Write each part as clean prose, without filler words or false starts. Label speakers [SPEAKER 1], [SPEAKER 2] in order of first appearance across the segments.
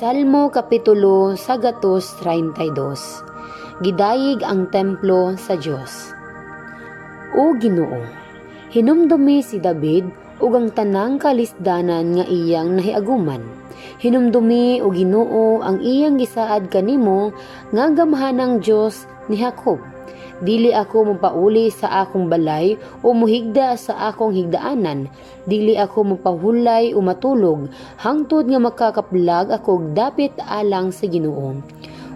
[SPEAKER 1] Salmo Kapitulo 132. Gidayeg ang templo sa Dios. O Ginoo, hinumdumi si David ug ang tanang kalisdanan nga iyang nahiaguman. Hinumdumi, o Ginoo, ang iyang gisaad kanimo nga gamhanang Dios ni Jacob. Dili ako mopauli sa akong balay o muhigda sa akong higdaanan. Dili ako mopahulay o matulog hangtod nga makakaplag ako dapit alang sa Ginoo,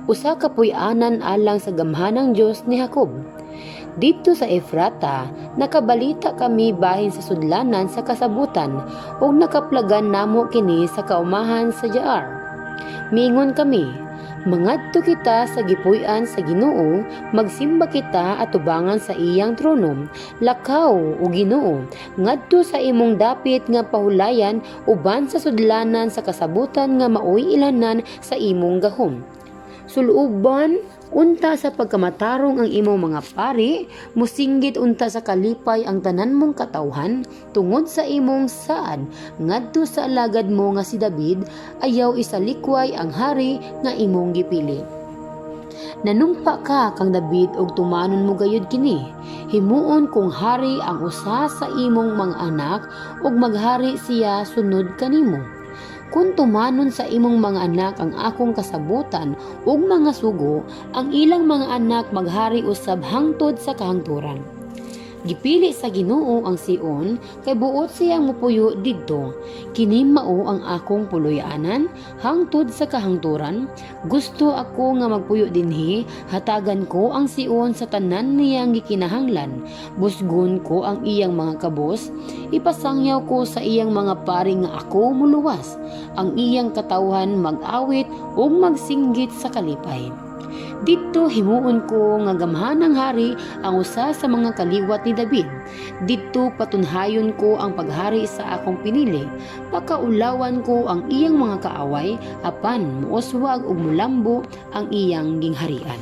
[SPEAKER 1] usa ka puy-anan alang sa gamhanang Dios ni Jacob. Didto sa Efrata, nakabalita kami bahin sa sudlanan sa kasabutan ug nakaplagan namo kini sa kaumahan sa Jaar. Miingon kami, "Mangadto kita sa gipuy-an sa Ginoo, magsimba kita atubangan sa iyang trono. Lakaw, o Ginoo, ngadto sa imong dapit nga pahulayan uban sa sudlanan sa kasabutan nga maoy ilhanan sa imong gahom. Sul-uban unta sa pagkamatarong ang imong mga pari, musinggit unta sa kalipay ang tanan mong katawhan tungod sa imong saad ngadto sa alagad mo nga si David, ayaw isalikway ang hari nga imong gipili. Nanumpa ka kang David ug tumanon mo gayud kini. Himuon kong hari ang usa sa imong mga anak ug maghari siya sunod kanimo. Kung tumanon sa imong mga anak ang akong kasabutan ug mga sugo, ang ilang mga anak maghari usab hangtod sa kahangturan." Gipili sa Ginoo ang Sion kay buot siyang mupuyo didto. Kini mao ang akong puloy-anan hangtod sa kahangturan. Gusto ako nga magpuyo dinhi, hatagan ko ang Sion sa tanan niyang gikinahanglan. Busgon ko ang iyang mga kabos, ipasangyaw ko sa iyang mga pari nga ako muluwas. Ang iyang katawhan mag-awit ug magsinggit sa kalipay. Didto himuon ko nga gamhanang hari ang usa sa mga kaliwat ni David. Didto patunhayon ko ang paghari sa akong pinili. Pakaulawan ko ang iyang mga kaaway, apan muuswag ug mulambo ang iyang gingharian.